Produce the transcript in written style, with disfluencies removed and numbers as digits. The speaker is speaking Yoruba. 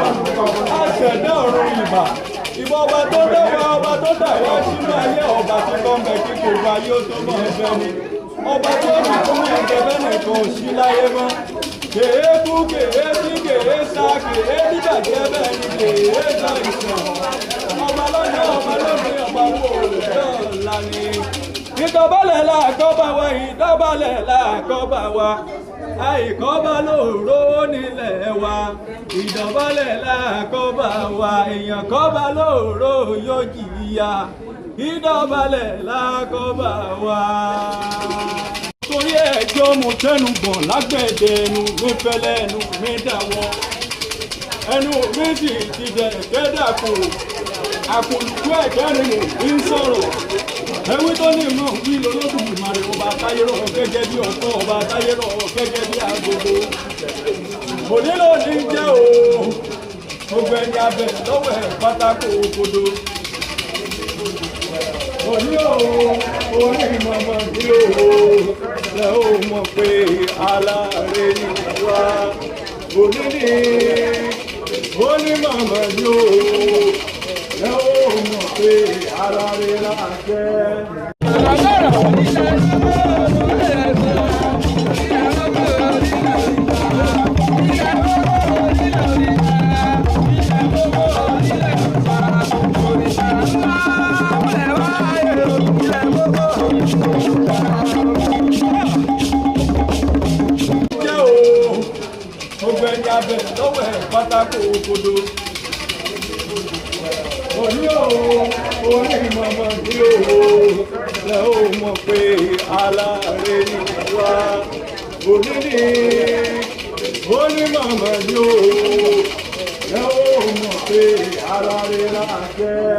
Aṣẹ̀dá ọ̀run ìbà, ìbà ọba tó dá wa, ọba tó dà wá sínú ayé, ọba tí kò ń bẹ kí gbogbo ayé ó tó mọ̀ ẹgbẹ́ ni. Ọba tó ní fún ẹgbẹ́ bẹ́ẹ̀ nìkan ò sí láyé mọ́. Kèé kú, kèé bí, kèé sá, kèé dídàjẹ́, bẹ́ẹ̀ ni kèé sá ìsàn. Ọba lọ́jọ́, ọba lóde, ọba wo ọ̀la ni. Ìdọ̀bálẹ̀ làkọ́bà wa, ìdọ̀bálẹ̀ làkọ́bà wa. Àìkọ́bà lóòró nílẹ̀ wa. Ìdọ̀bálẹ̀ làkọ́bà wa. Èèyàn kọ́bà lóòró yóò jìyà. Ìdọ̀bálẹ̀ làkọ́bà wa. Torí ẹjọ́ mo tẹnu gbọ̀n lágbẹ̀dẹ, ẹnu mi fẹ́lẹ́, ẹnu mi dàwọ́. Ẹnu mi sì ti dẹ̀ kẹ́dàkù. Àkùlùkù ẹ̀kẹ́rin mi ń sọ̀rọ̀. Ewé tó ní ìmọ̀ wí lọ́lọ́dúnmarè, ọba táyérọ̀ gẹ́gẹ́ bí ọkọ̀, ọba táyérọ̀ gẹ́gẹ́ bí agogo. Òní ló ní jẹ́ o, gbogbo ẹni abẹ lọ́wọ́ ẹ̀ pátákó òkodo. Òní o, orí mọ̀mọ́ ní o, lẹ́ o mọ̀ pé aláàrẹ ni wá. Òní ní oní mọ̀mọ́ ní o, lẹ́ o mọ̀ pé aláàrẹ là jẹ́. Jẹ́ o, gbogbo ẹni abẹ lọ́wọ́ ẹ̀ pátákó òkodo. Òní o, orí mọ̀mọ́ ní o, lẹ́ o mọ̀ pé aláàrẹ ni wá. Òní ní oní mọ̀mọ́ ní o, lẹ́ o mọ̀ pé aláàrẹ là jẹ́.